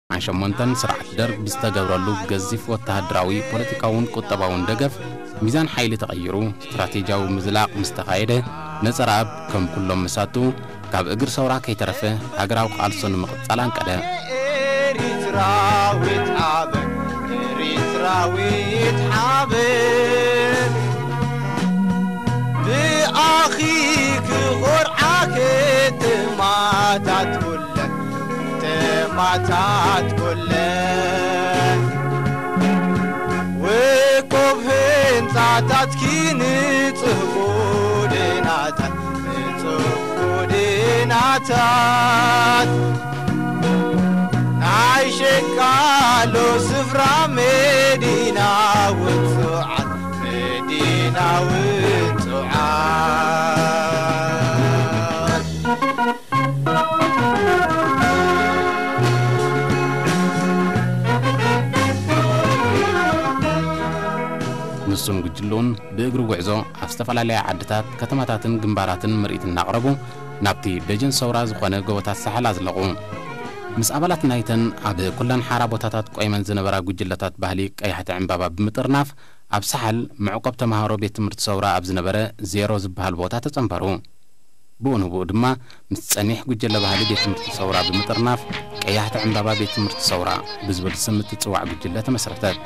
ሸሞንተን ስርዓት ደርግ ብዝተገብረሉ ገዚፍ ወተሃደራዊ፣ ፖለቲካውን ቁጠባውን ደገፍ፣ ሚዛን ሓይሊ ተቐይሩ፣ ስትራቴጂያዊ ምዝላቕ ምስ ተኻየደ፣ ነጸረኣብ ከም ኩሎም መሳቱ፣ ካብ እግሪ ሰውራ ከይተረፈ፣ ሃገራዊ ቃልሱ ንምቕጻል ኣንቀደ። ኤሪትራዊት ሓበን፣ ኤሪትራዊት ሓበን፣ ብኣኺ ክኾርዓ ከተማታት ኩለን፣ ከተማታት ኩለን። ውቁብ ህንጻታትኪ፣ ንጹህ ጎደናታት፣ ንጹህ ጎደናታት፣ ናይ ሸቃሎ ስፍራ፣ መዲና ውጹዓት፣ መዲና ውጹዓት። ንሱን ጉጅልኡን ብእግሪ ጉዕዞ ኣብ ዝተፈላለያ ዓድታት፣ ከተማታትን ግንባራትን ምርኢት እናቕረቡ፣ ናብቲ ደጀን ሰውራ ዝኾነ ጎቦታት ሳሕል ኣዝለቑ። ምስ ኣባላት ናይተን ኣብ ኩለን ሓራ ቦታታት ቆይመን ዝነበራ ጉጅለታት ባህሊ ቀያሕቲ ዕምባባ ብምጥርናፍ፣ ኣብ ሳሕል መዕቆብ ተምሃሮ ቤት ትምህርቲ ሰውራ ኣብ ዝነበረ ዜሮ ዝበሃል ቦታ ተጸንበሩ። ብኡ ንብኡ ድማ፣ ምስ ጸኒሕ ጉጀለ ባህሊ ቤት ትምህርቲ ሰውራ ብምጥርናፍ፣ ቀያሕቲ ዕምባባ ቤት ትምህርቲ ሰውራ ብዝብል ስም እትጽዋዕ ጉጅለ ተመስረተት።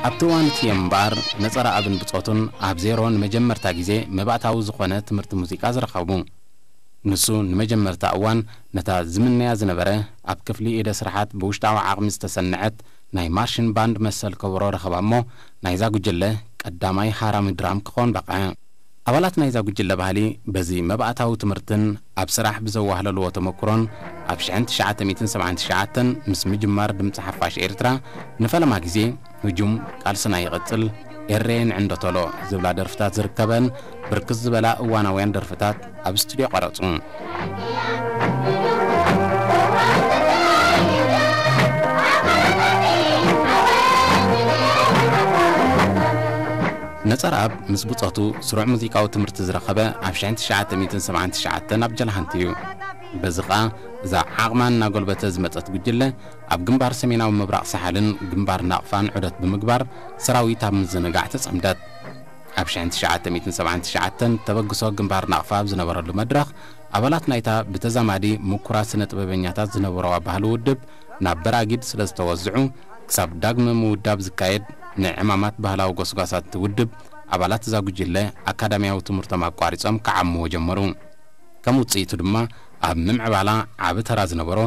ኣብቲ እዋን እቲ እምበኣር፣ ነጸረኣብን ብጾቱን ኣብ ዜሮ ንመጀመርታ ግዜ መባእታዊ ዝኾነ ትምህርቲ ሙዚቃ ዝረኸቡ። ንሱ ንመጀመርታ እዋን ነታ ዝምነያ ዝነበረ፣ ኣብ ክፍሊ ኢደ ስርሓት ብውሽጣዊ ዓቕሚ ዝተሰነዐት ናይ ማርሽን ባንድ መሰል ከበሮ ረኸባ እሞ፣ ናይዛ ጉጅለ ቀዳማይ ሃራሚ ድራም ክኾን በቕዐ። ኣባላት ናይዛ ጉጅለ ባህሊ በዚ መባእታዊ ትምህርትን ኣብ ስራሕ ብዘዋህለልዎ ተመኩሮን፣ ኣብ ሽሕን ትሽዓተ ሚእትን ሰብዓን ትሽዓተን ምስ ምጅማር ድምጺ ሓፋሽ ኤርትራ፣ ንፈለማ ግዜ ህጁም ቃልስና ይቕጽል፣ ኤሬ ንዕንዶ ቶሎ ዝብላ ደርፍታት ዝርከበን፣ ብርክት ዝበላ እዋናውያን ደርፍታት ኣብ ስቱድዮ ቀረጹ። ነጸረኣብ ምስ ብጾቱ ስሩዕ ሙዚቃዊ ትምህርቲ ዝረኸበ ኣብ ሽሕን ትሽዓተ ሚእትን ሰብዓን ትሽዓተን ኣብ ጀልሃንቲ እዩ። በዚ ኸኣ እዛ ዓቕማ እናጎልበተ ዝመጸት ጉጅለ ኣብ ግንባር ሰሜናዊ ምብራቕ ሳሕልን ግንባር ናቕፋን ዑደት ብምግባር ሰራዊት ኣብ ምዝንጋዕ ተጸምደት። ኣብ ሽሕን ትሽዓተ ሚእትን ሰብዓን ትሽዓተን ተበግሶ ግንባር ናቕፋ ኣብ ዝነበረሉ መድረኽ፣ ኣባላት ናይታ ብተዛማዲ ምኩራት ስነ ጥበበኛታት ዝነበረዋ ባህሊ ውድብ ናብ በራጊድ ስለ ዝተወዝዑ፣ ክሳብ ዳግመ ምውዳብ ዝካየድ ንዕማማት ባህላዊ ጎስጓሳት ውድብ፣ ኣባላት እዛ ጉጅለ ኣካዳሚያዊ ትምህርቶም ኣቋሪጾም ክዓምዎ ጀመሩ። ከም ውጽኢቱ ድማ፣ ኣብ ምምዕባላ ዓቢ ተራ ዝነበሮ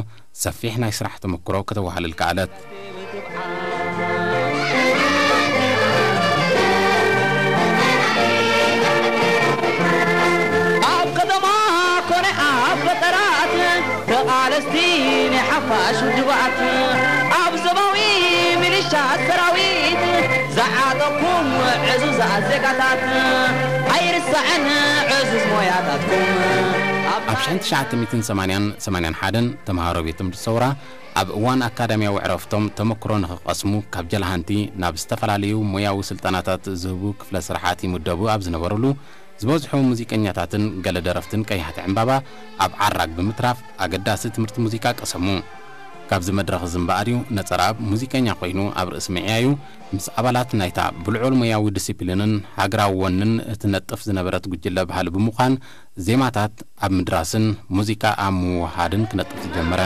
ሰፊሕ ናይ ስራሕ ተመክሮ ከተወሃልል ከኣለት። ኣብ ከተማ ኮነ ኣብ ገጠራት፣ ተቓለስቲ ናይ ሓፋሽ ውድባት፣ ኣብ ዞባዊ ሚሊሻ ሰራዊት ዝዓጠቕኩም ዕዙዛት ዜጋታት፣ ኣይርሳዕን ዕዙዝ ሞያታትኩም። ኣብ ኣብ ሽሕን ትሽዓተ ሚእትን ሰማንያን ሰማንያን ሓደን ተምሃሮ ቤት ትምህርቲ ሰውራ ኣብ እዋን ኣካዳሚያዊ ዕረፍቶም ተመክሮ ንኽቐስሙ ካብ ጀልሃንቲ ናብ ዝተፈላለዩ ሞያዊ ስልጠናታት ዝህቡ ክፍለ ስራሓት ይምደቡ ኣብ ዝነበሩሉ፣ ዝበዝሑ ሙዚቀኛታትን ገለ ደረፍትን ቀያሕቲ ዕምባባ ኣብ ዓራግ ብምትራፍ ኣገዳሲ ትምህርቲ ሙዚቃ ቀሰሙ። ካብዚ መድረኽ እዚ እምበኣር እዩ ነጸረኣብ ሙዚቀኛ ኮይኑ ኣብ ርእሲ ምዕያዩ፣ ምስ ኣባላት ናይታ ብልዑል ሞያዊ ዲሲፕሊንን ሃገራዊ ወንን እትነጥፍ ዝነበረት ጉጅለ ባህሊ ብምዃን፣ ዜማታት ኣብ ምድራስን ሙዚቃ ኣብ ምውሃድን ክነጥፍ ዝጀመረ።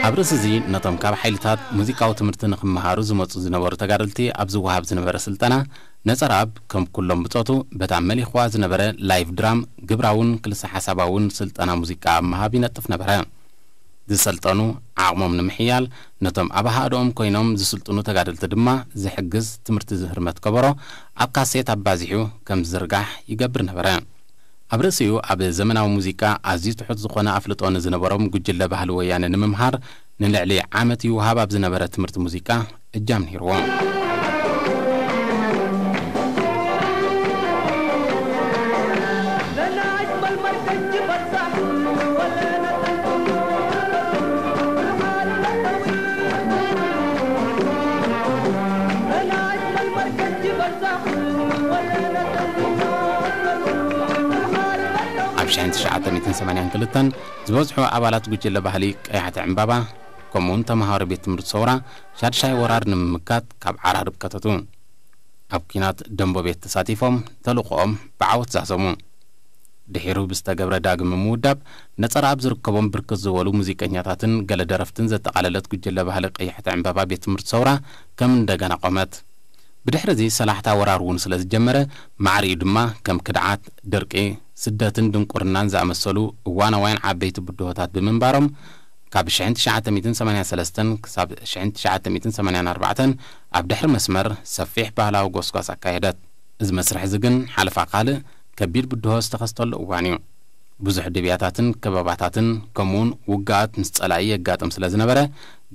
ኣብ ርእሲ እዚ፣ ነቶም ካብ ሓይልታት ሙዚቃዊ ትምህርቲ ንኽመሃሩ ዝመጹ ዝነበሩ ተጋደልቲ ኣብ ዝወሃብ ዝነበረ ስልጠና፣ ነጸረኣብ ከም ኩሎም ብጾቱ በታ መሊኽዋ ዝነበረ ላይቭ ድራም ግብራውን ክልሰ ሓሳባውን ስልጠና ሙዚቃ ኣብ ምሃብ ይነጥፍ ነበረ። ዝሰልጠኑ ዓቕሞም ንምሕያል፣ ነቶም ኣብ ሃደኦም ኮይኖም ዝስልጥኑ ተጋደልቲ ድማ ዝሕግዝ ትምህርቲ ዝህርመት ከበሮ ኣብ ካሴት ኣባዚሑ ከም ዝዝርጋሕ ይገብር ነበረ። ኣብ ርእሲኡ ኣብ ዘመናዊ ሙዚቃ ኣዝዩ ትሑት ዝኾነ ኣፍልጦ ንዝነበሮም ጉጅለ ባህሊ ወያነ ንምምሃር ንልዕሊ ዓመት ይውሃብ ኣብ ዝነበረ ትምህርቲ ሙዚቃ እጃም ነይርዎ። ኣብ ሽሕን ትሽዓተ ሚእትን ሰማንያን ክልተን ዝበዝሑ ኣባላት ጉጅለ ባህሊ ቀያሕቲ ዕምባባ፣ ከምኡውን ተምሃሮ ቤት ትምህርቲ ሰውራ፣ ሻድሻይ ወራር ንምምካት ካብ ዓራርብ ከተቱ። ኣብ ኲናት ደንቦ ቤት ተሳቲፎም፣ ተልእኾኦም ብዓወት ዛዘሙ። ድሒሩ ብዝተገብረ ዳግም ምውዳብ፣ ነጸራ ኣብ ዝርከቦም ብርክት ዝበሉ ሙዚቀኛታትን ገለ ደረፍትን ዘጠቓለለት ጉጅለ ባህሊ ቀያሕቲ ዕምባባ ቤት ትምህርቲ ሰውራ ከም እንደገና ቆመት። ብድሕሪ እዚ ሰላሕታ ወራር እውን ስለ ዝጀመረ፣ ማዕሪኡ ድማ ከም ክድዓት፣ ድርቂ፣ ስደትን ድንቁርናን ዝኣመሰሉ እዋናውያን ዓበይቲ ብድሆታት ብምንባሮም፣ ካብ ሽሕን ትሽዓተ ሚእትን ሰማንያን ሰለስተን ክሳብ ሽሕን ትሽዓተ ሚእትን ሰማንያን ኣርባዕተን ኣብ ድሕሪ መስመር ሰፊሕ ባህላዊ ጎስጓስ ኣካየደት። እዚ መስርሕ እዚ ግን ሓለፋ ካልእ ከቢድ ብድሆ ዝተኸስተሉ እዋን እዩ። ብዙሕ ድብያታትን ከበባታትን ከምኡውን ውግኣት ምስ ጸላኢ የጋጥም ስለ ዝነበረ፣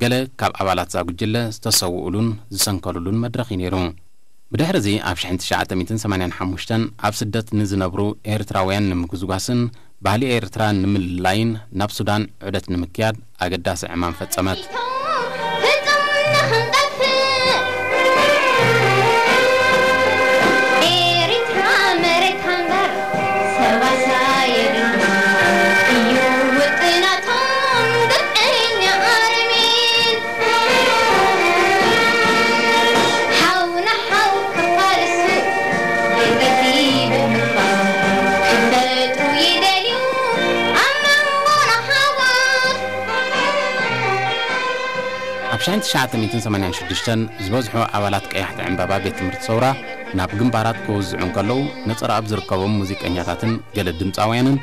ገለ ካብ ኣባላት እዛ ጉጅለ ዝተሰውኡሉን ዝሰንከሉሉን መድረኽ እዩ ነይሩ። ብድሕሪ እዚ ኣብ ሽሕን ትሽዓተ ሚእትን ሰማንያን ሓሙሽተን ኣብ ስደት ንዝነብሩ ኤርትራውያን ንምጉስጓስን ባህሊ ኤርትራ ንምልላይን ናብ ሱዳን ዑደት ንምክያድ ኣገዳሲ ዕማም ፈጸመት። ኣብ ሽሕን ትሽዓተ ሚእትን ሰማንያን ሽዱሽተን ዝበዝሑ ኣባላት ቀያሕቲ ዕምባባ ቤት ትምህርቲ ሰውራ ናብ ግንባራት ክወዝዑ እንከለዉ፣ ነጸራ ኣብ ዝርከቦም ሙዚቀኛታትን ገለ ድምጻውያንን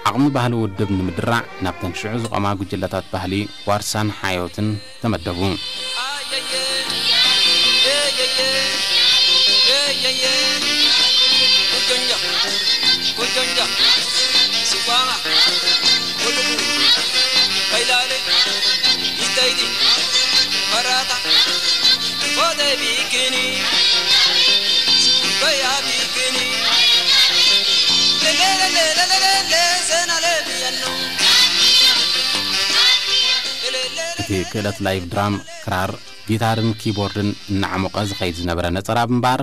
ዓቕሚ ባህሊ ውድብ ንምድራዕ ናብተን ሽዑ ዝቖማ ጉጅለታት ባህሊ ዋርሳን ሓዮትን ተመደቡ። እቲ ክእለት ላይቭ ድራም፣ ክራር፣ ጊታርን ኪቦርድን እናዓሞቐ ዝኸይድ ዝነበረ ነጸራ ብምባር፣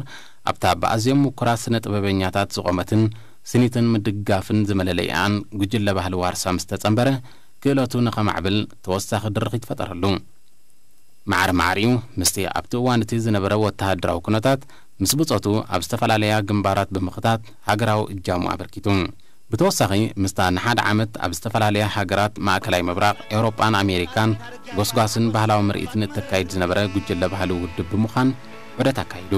ኣብታ ብኣዝዮም ምኩራት ስነ ጥበበኛታት ዝቖመትን ስኒትን ምድጋፍን ዝመለለይኣን ጉጅለ ባህሊ ዋርሳ ምስ ተጸንበረ፣ ክእለቱ ንኸማዕብል ተወሳኺ ድርኺት ፈጠረሉ። ማዕረ ማዕሪኡ ምስቲ ኣብቲ እዋን እቲ ዝነበረ ወተሃደራዊ ኩነታት፣ ምስ ብጾቱ ኣብ ዝተፈላለያ ግንባራት ብምኽታት ሃገራዊ እጃሙ ኣበርኪቱ። ብተወሳኺ፣ ምስታ ንሓደ ዓመት ኣብ ዝተፈላለያ ሃገራት ማእከላይ ምብራቕ፣ ኤውሮጳን ኣሜሪካን ጎስጓስን ባህላዊ ምርኢትን እተካይድ ዝነበረ ጉጅለ ባህሊ ውድብ ብምዃን ዑደት ኣካይዱ።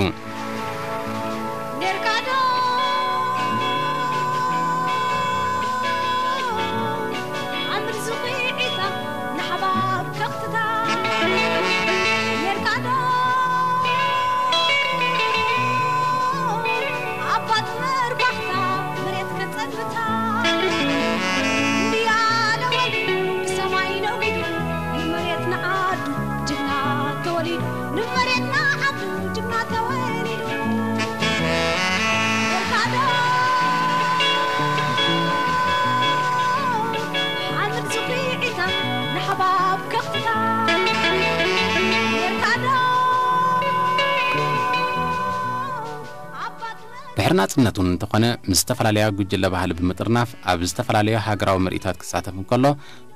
ድሕሪ ናጽነት እውን እንተኾነ፣ ምስ ዝተፈላለያ ጉጅለ ባህሊ ብምጥርናፍ ኣብ ዝተፈላለያ ሃገራዊ ምርኢታት ክሳተፍ እንከሎ፣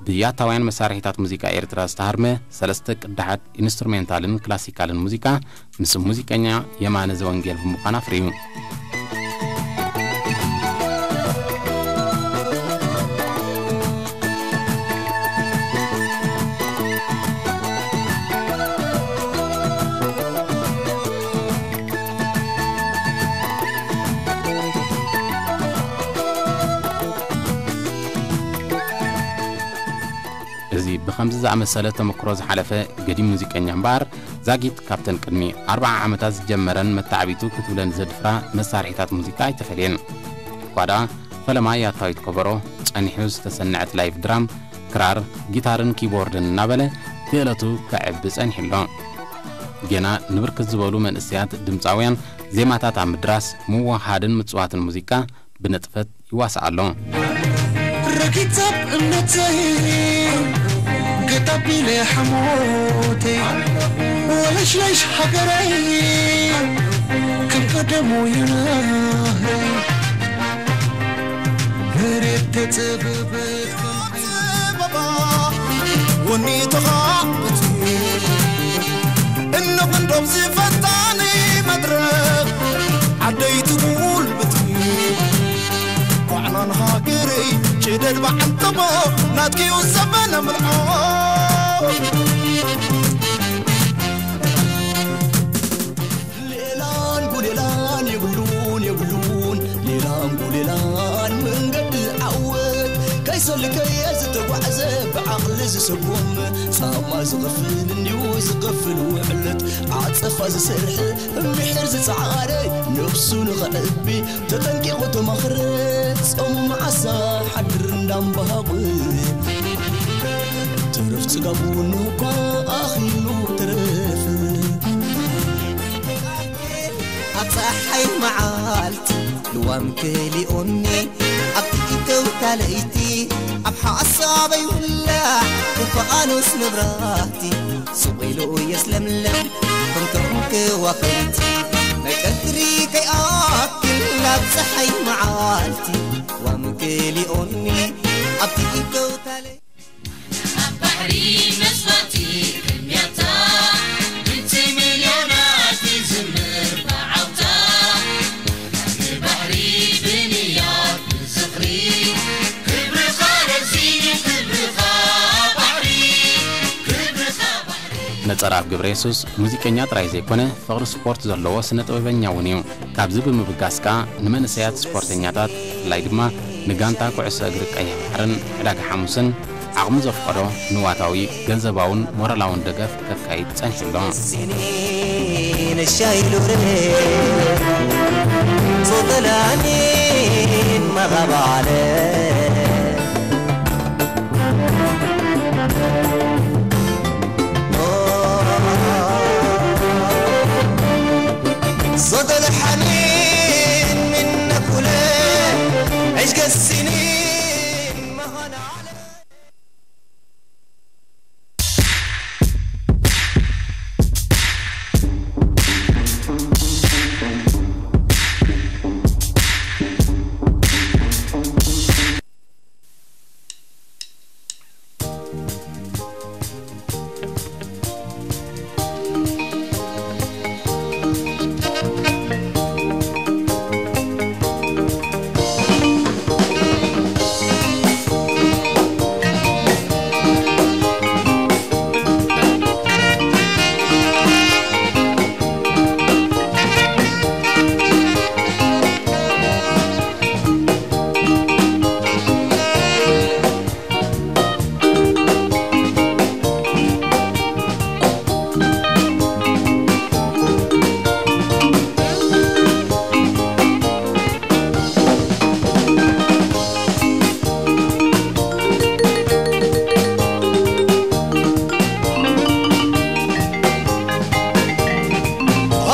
ብያታውያን መሳርሒታት ሙዚቃ ኤርትራ ዝተሃርመ ሰለስተ ቅዳሓት ኢንስትሩሜንታልን ክላሲካልን ሙዚቃ ምስ ሙዚቀኛ የማነ ዘወንጌል ብምዃን ኣፍርዩ። እዚ ብኸምዚ ዝኣመሰለ ተመክሮ ዝሓለፈ ገዲም ሙዚቀኛ እምበኣር፣ ዛጊት ካብተን ቅድሚ ኣርብዓ ዓመታት ዝጀመረን መተዓቢቱ ክትብለን ዘድፍራ መሳርሒታት ሙዚቃ ኣይተፈልየን። እኳ ደኣ ፈለማ ያታዊት ከበሮ፣ ጸኒሑ ዝተሰንዐት ላይቭ ድራም፣ ክራር፣ ጊታርን ኪቦርድን እናበለ ክእለቱ ከዕቢ ጸኒሑ ኣሎ። ጌና ንብርክት ዝበሉ መንእሰያት ድምጻውያን ዜማታት ኣብ ምድራስ፣ ምውህሃድን ምጽዋትን ሙዚቃ ብንጥፈት ይዋሳእ ኣሎ። ረኪታብ እምነተይ ገጣቢለ ሓሞተይ ወለሽለሽ ሃገረይ ከም ቀደሙ ይናይ መሬት ተጸበበት ከም ዓበባ ወኒ ተኻዕብቲ እንቕንዶም ዝፈታኒ መድረኽ ዓደይ ትጉልብቲ ዋዕላን ሃገረይ ጭደድ በዓል ጥበብ ናትኪዩ ዘበነ ምልዖ ሌላን ጉሌላን የብሉን የብሉን ሌላን ጉሌላን መንገዲ ዓወት ከይሰልከየ ዝተጓዕዘ ብዓቕሊ ዝሰጎም ጻማ ዝኸፍል እንዲዩ ዝኸፍል ውዕለት ዓጸፋ ዝሰርሐ ምሒር ዝጸዓረ ነብሱ ንኸዕቢ ተጠንቂቑ ተማኽረ ጾሙ መዓሳ ሓድር እንዳምባሃቑ ትርፍ ጽጋቡ ንኳ ኣኺሉ ትረፍ ኣብ ጸሓይ መዓልቲ ልዋም ክሊኦኒ ኣብቲ ኢተውታ ለይቲ ኣብ ሓሳበይ ውላዕ ክፋኣኑስ መብራህቲ ስቕ ኢሉ የስለምለም ከምቶም ከዋኽብቲ ናይ ቀትሪ ከይኣክል ኣብ ጸሓይ መዓልቲ ልዋም ክሊኦኒ ኣብቲ ኢተውታ ለይቲ ኣብ ባሕሪ መስዋእቲ ቅድሚያታ ድምፂ ሚልዮናት ይዝምር ብዓውታ ንባሕሪ ብንያት ብዝኽሪ ክብርኻ ረዚኑ ክብርኻ ባሕሪ ክብርኻ ባሕሪ ነጸርኣፍ ገብረ የሱስ ሙዚቀኛ ጥራይ ዘይኮነ ፍቕሪ ስፖርት ዘለዎ ስነ ጥበበኛ እውን እዩ። ካብዚ ብምብጋስ ከኣ ንመንእሰያት ስፖርተኛታት ብፍላይ ድማ ንጋንታ ኩዕሶ እግሪ ቀይሕ ባሕርን ዕዳጋ ሓሙስን ዓቕሙ ዘፍቀዶ ንዋታዊ፣ ገንዘባውን ሞራላውን ደገፍ ከካይድ ጸኒሑ ኣሎ።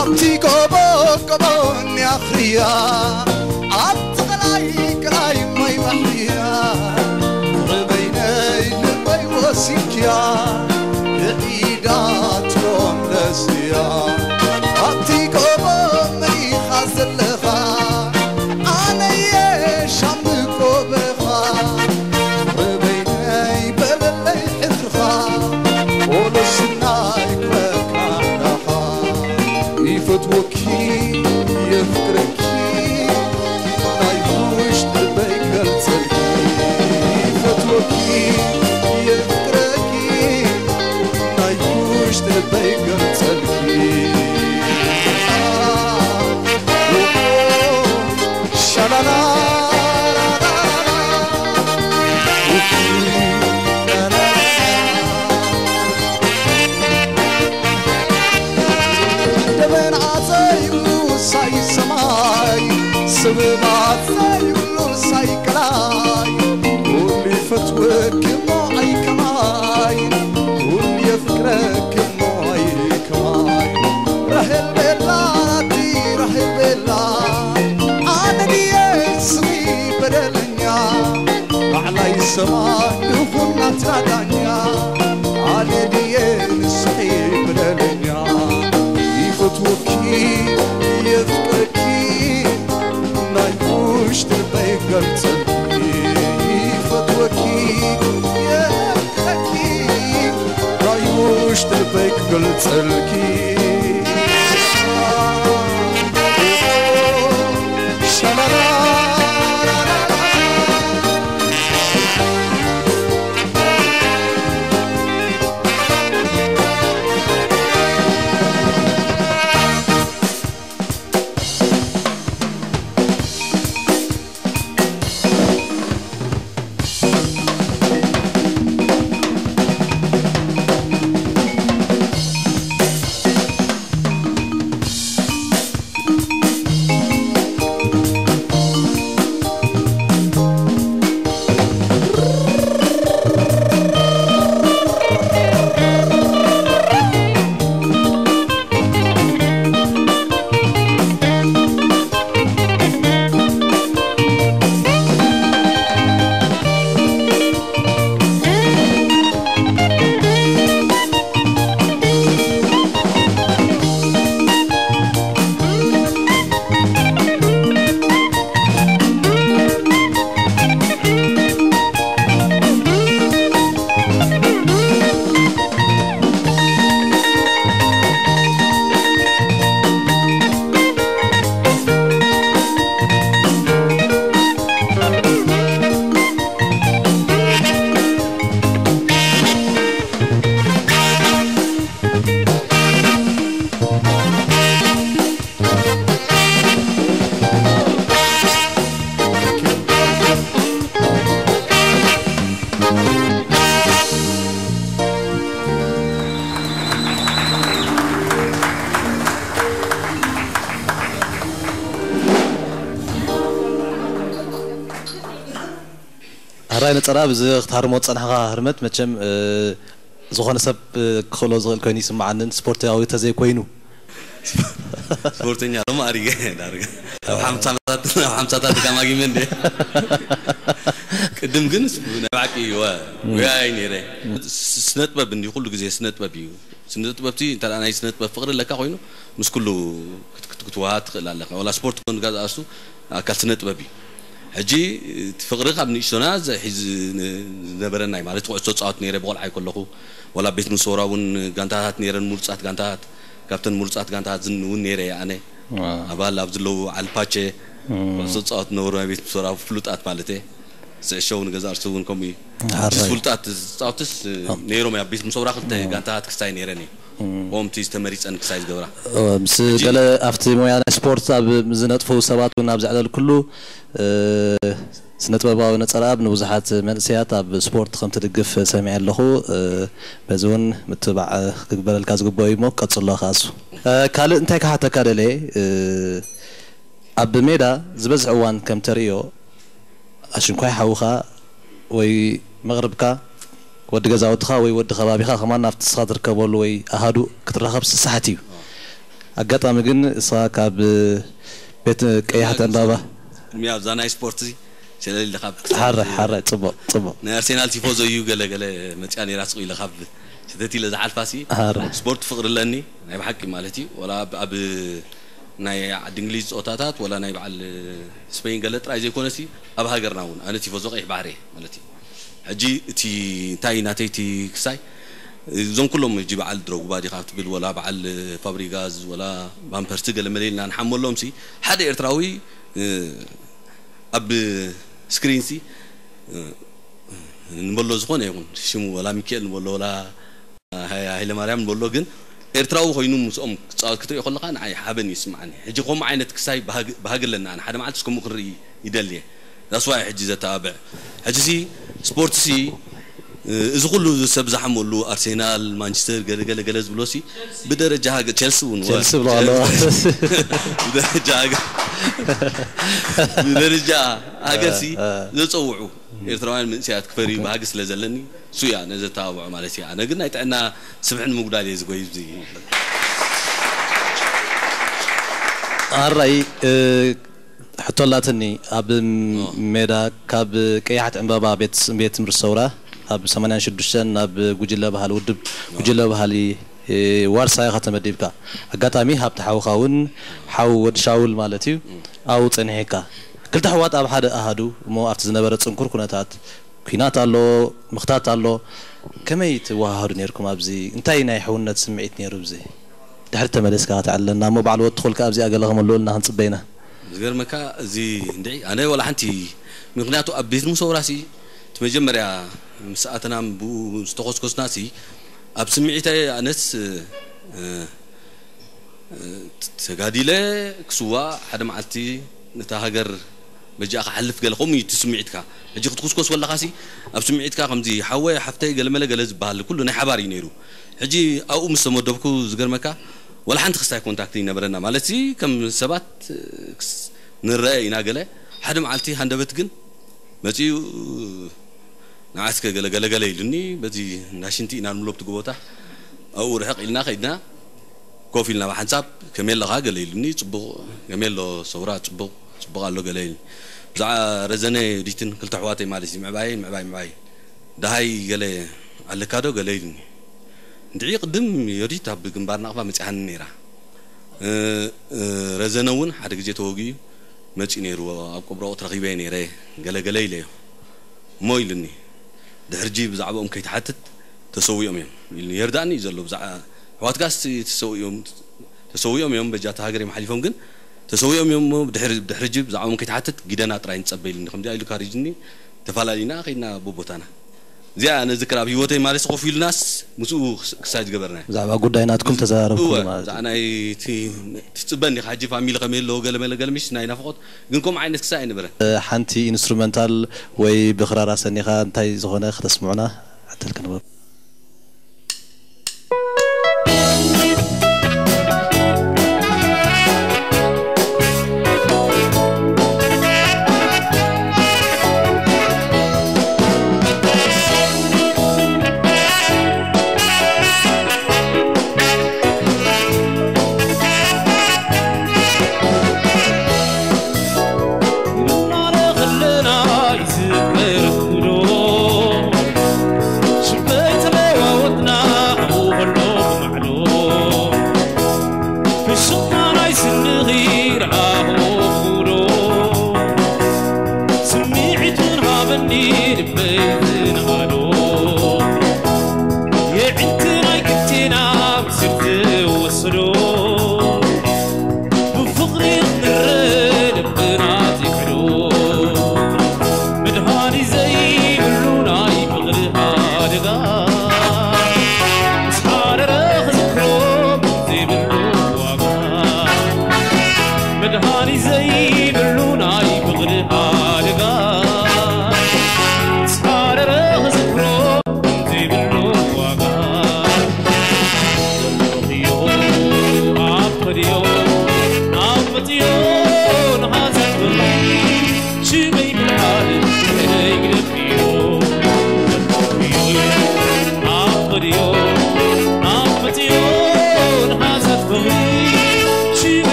ኣብቲ ጎቦ ጎቦ ኒያኽርያ ኣብቲ ቐላይ ቐላይ ማይ ባሕርያ ርበይነይ ልበይ ወሲድክያ ብዒዳ ትሮም ለስያ ኣብቲ ጎቦ መሪኻ ዘለኻ ኣነየ ሻምብቆ በረኻ ርበይነይ በለለይ ሕድርኻ ኦሎስናይ ኩረካ ዳኻ ይፈትወኪ የፍቅረኪ ናይ ውሽጢ ልበይ ገልጸልኪ ይፈትወኪ የፍቅረኪ ናይ ኣዕላይ ሰማይ ይኹን ናትና ዳኛ፣ ኣነ ድየ ንስኺ በደለኛ። ይፈትወኪ የፍቅረኪ ናይ ውሽጢ ልበይ ገልጸልኪ። ይፈትወኪ የፍቅረኪ ናይ ውሽጢ ልበይ ክገልጸልኪ። ሕራይ ነጸራ ብዚ ክትሃርሞ ዝጸናሕካ ህርመት መቸም ዝኾነ ሰብ ክኽእሎ ዝኽእል ኮይኑ ይስምዓንን ስፖርታዊ ተዘይኮይኑ ስፖርተኛ ሎም ኣሪገ ዳርጋ ኣብ ሓምሳታት ኣብ ሓምሳታት ጋማጊመ እንደ ቅድም ግን ናይ ባዕቂ ወያይ ነይረ። ስነጥበብ እንዲ ኩሉ ግዜ ስነጥበብ እዩ። ስነጥበብቲ እንተ ናይ ስነጥበብ ፍቅሪ ለካ ኮይኑ ምስ ኩሉ ክትዋሃ ትኽእል ኣለካ። ወላ ስፖርት ኮን ጋዛኣሱ ኣካል ስነጥበብ እዩ። ሕጂ እቲ ፍቅሪ ካብ ንእሽቶና ሒዝ ዝነበረና እዩ ማለት ኩዕሶ ፃወት ነይረ ብቆልዓይ ከለኹ ወላ ቤት ምሶራ እውን ጋንታታት ነይረን ምሩፃት ጋንታታት ካብተን ምሩፃት ጋንታታት ዝን እውን ነይረ እየ ኣነ ኣባል ኣብ ዝለዉ ዓልፓቸ ኩዕሶ ፃወት ነበሩ ናይ ቤት ምሶራ ፍሉጣት ማለት እየ ስዕሸ እውን ገዛ እርሱ እውን ከምኡ እዩ ሕጂ ፍሉጣት ፃወትስ ነይሮም እያ ቤት ምሶራ ክልተ ጋንታታት ክስታይ ነይረን እዩ ከምቲ ዝተመሪፀን ክስታይ ዝገብራ ምስ ገለ ኣብቲ ሞያ ናይ ስፖርት ኣብ ዝነጥፉ ሰባት እውን ኣብ ዘዕለልኩሉ ስነጥበባዊ ነጸረኣብ ንብዙሓት መንእሰያት ኣብ ስፖርት ከም ትድግፍ ሰሚዐ ኣለኹ። በዚ እውን ምትብባዕ ክግበረልካ ዝግብኦ እዩ እሞ ቀጽሎ ከኣሱ። ካልእ እንታይ ክሓተካ ደለየ ኣብ ሜዳ ዝበዝሕ እዋን ከም ተርእዮ ኣሽንኳይ ሓውኻ ወይ መቕርብካ ወዲ ገዛውትኻ ወይ ወዲ ከባቢኻ ከማን ናብቲ ንስኻ ትርከበሉ ወይ ኣሃዱ ክትራኸብ ስሳሕቲ እዩ። ኣጋጣሚ ግን እስኻ ካብ ቤት ቀያሕቲ ዕምባባ ቅድሚያ ኣብዛ ናይ ስፖርት ሸለል ኢለ ካብ ሓረ ሓረ ጽቡቅ ጽቡቅ ናይ ኣርሴናል ቲፎዞ እዩ ገለ ገለ መጽያ ነይራ ስቕ ኢለ ካብ ሸተት ኢለ ዝሓልፋ ሲ ሓረ ስፖርት ፍቅሪ ኣለኒ ናይ ብሓቂ ማለት እዩ ወላ ኣብ- ኣብ ናይ ዓዲ እንግሊዝ ፀወታታት ወላ ናይ በዓል ስፔን ገለ ጥራይ ዘይኮነሲ ኣብ ሃገርና እውን ኣነ ቲፎዞ ቀይሕ ባሕሪ እየ ማለት እዩ ሕጂ እቲ እንታይ ናተይ እቲ ክሳይ እዞም ኩሎም ሕጂ በዓል ድሮግባ ዲኻ ትብል ወላ በዓል ፋብሪጋዝ ወላ ባምፐርቲ ገለ መለ ኢልና ንሓመሎም ሲ ሓደ ኤርትራዊ ኣብ ስክሪን ሲ ንበሎ ዝኾነ ይኹን ሽሙ ወላ ሚካኤል ንበሎ ወላ ሃይለማርያም ንበሎ ግን ኤርትራዊ ኮይኑ ምስኦም ክፃወት ክትሪኦ ከለካ ንዓይ ሓበን እዩ ዝስምዓኒ ሕጂ ከምኡ ዓይነት ክሳይ ባህጊ ኣለና ኣነ ሓደ መዓልትስ ከምኡ ክንርኢ ይደሊ እየ that's why ሕጂ ዘተባብዕ ሕጂ ሲ ስፖርት ሲ እዚ ኩሉ ሰብ ዝሓመሉ ኣርሴናል ማንቸስተር ገለ ገለ ገለ ዝብሎ ሲ ብደረጃ ሃገር ቸልሲ እውን ቸልሲ ብሎ ኣሎ ብደረጃ ሃገር ብደረጃ ሃገር ሲ ዘፀውዑ ኤርትራውያን መንእሰያት ክፈርዩ ባህጊ ስለ ዘለኒ እሱ እያ ነዘተባብዖ ማለት እያ ኣነ ግን ናይ ጥዕና ስብሒ ንምጉዳል እየ ዝጎይ እዚ ኣራይ ሕቶ ኣላትኒ። ኣብ ሜዳ ካብ ቀያሕቲ ዕምባባ ቤት ቤት ትምህርቲ ሰውራ ኣብ ሰማንያን ሽዱሽተን ናብ ጉጅለ ባህሊ ውድብ ጉጅለ ባህሊ ዋርሳይ ኢኻ ተመዲብካ። ኣጋጣሚ ሃብቲ ሓውኻ እውን ሓው ወዲ ሻውል ማለት እዩ ኣብኡ ጸኒሕካ። ክልተ ኣሕዋት ኣብ ሓደ ኣሃዱ እሞ ኣብቲ ዝነበረ ጽንኩር ኩነታት ኲናት ኣሎ፣ ምኽታት ኣሎ። ከመይ ትወሃሃዱ ነይርኩም ኣብዚ? እንታይ ናይ ሕውነት ስምዒት ነይሩ ኣብዚ? ድሕሪ ተመለስካ ከተዕልለና እሞ ባዕሉ ወትኹልካ ኣብዚኣ ገለ ከመልኡልና ክንጽበ ኢና። ዝገርመካ እዚ እንድዒ ኣነ ወላ ሓንቲ ምክንያቱ ኣብ ቤት ሙሰውራሲ እቲ መጀመርያ ምስ ኣተና ብኡ ዝተኮስኮስናሲ ኣብ ስምዒተይ ኣነስ ተጋዲለ ክስዋ ሓደ መዓልቲ ነታ ሃገር በጃ ክሓልፍ ገለ ከምኡ እዩ እቲ ስምዒትካ። ሕጂ ክትኩስኮስ ከለኻሲ ኣብ ስምዒትካ ከምዚ ሓወይ ሓፍተይ ገለመለ ገለ ዝበሃል ኩሉ ናይ ሓባር እዩ ነይሩ። ሕጂ ኣብኡ ምስ ተመደብኩ ዝገርመካ ወላ ሓንቲ ክስታይ ኮንታክት ይነበረና ማለት ሲ ከም ሰባት ክስ- ንረአ ኢና ገለ ሓደ መዓልቲ ሃንደበት ግን መፂኡ ንዓስከ ገለ ገለ ገለ ኢሉኒ በዚ ናሽንቲ ኢና ንብሎ ብቲ ጎቦታ ኣብኡ ርሕቕ ኢልና ከይድና ኮፍ ኢልና ብሓንሳብ ከመይ ኣለኻ ገለ ኢሉኒ ጽቡቕ ከመይ ኣሎ ሰውራ ጽቡቕ ጽቡቕ ኣሎ ገለ ኢሉኒ ብዛዕባ ረዘነ ዲትን ክልተ ኣሕዋተይ ማለት እዩ ምዕባየይ ምዕባይ ምዕባይ ደሃይ ገለ ኣለካ ዶ ገለ ኢሉኒ እንድዒ ቅድም ዮዲት ኣብ ግንባር ናቕፋ መጺኣኒ ነይራ ረዘነ እውን ሓደ ግዜ ተወጊኡ መጺኡ ነይሩ ኣብ ቆብሮ ተረኺበ ነይረ ገለ ገለ ኢለዮ እሞ ኢሉኒ ድሕርጂ ብዛዕባኦም ከይትሓትት ተሰዊኦም እዮም ኢሉኒ የርዳእኒ እዩ ዘሎ ብዛዕባ ኣሕዋትካስ ተሰዊኦም ተሰዊኦም እዮም በጃ እታ ሃገር እዮም ሓሊፎም ግን ተሰዊኦም እዮም እሞ ድሕሪ ድሕርጂ ብዛዕባኦም ከይትሓትት ጊደና ጥራይ ንጸበ ኢሉኒ ከምዚኣ ኢሉ ካሪጅኒ ተፈላለዩና ከይድና ቦቦታና እዚኣ ነዚ ክራብ ህይወተይ ማለት ኮፍ ኢልናስ ምስኡ ክሳይ ዝገበርና ብዛዕባ ጉዳይ ናትኩም ተዘራረብኩሉ እወ ማለት ብዛዕባ ናይ እቲ ትፅበኒ ካብ ሕጂ ፋሚሊ ከመይ ኣለዎ ገለ መለ ገለ ምሽ ናይ ናፍቆት ግን ከምኡ ዓይነት ክሳይ ኣይነበረን ሓንቲ ኢንስትሩመንታል ወይ ብክራር ኣሰኒኻ እንታይ ዝኾነ ከተስምዑና ዕድል ክንህበኩም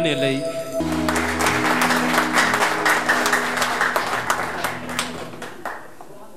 የለይ።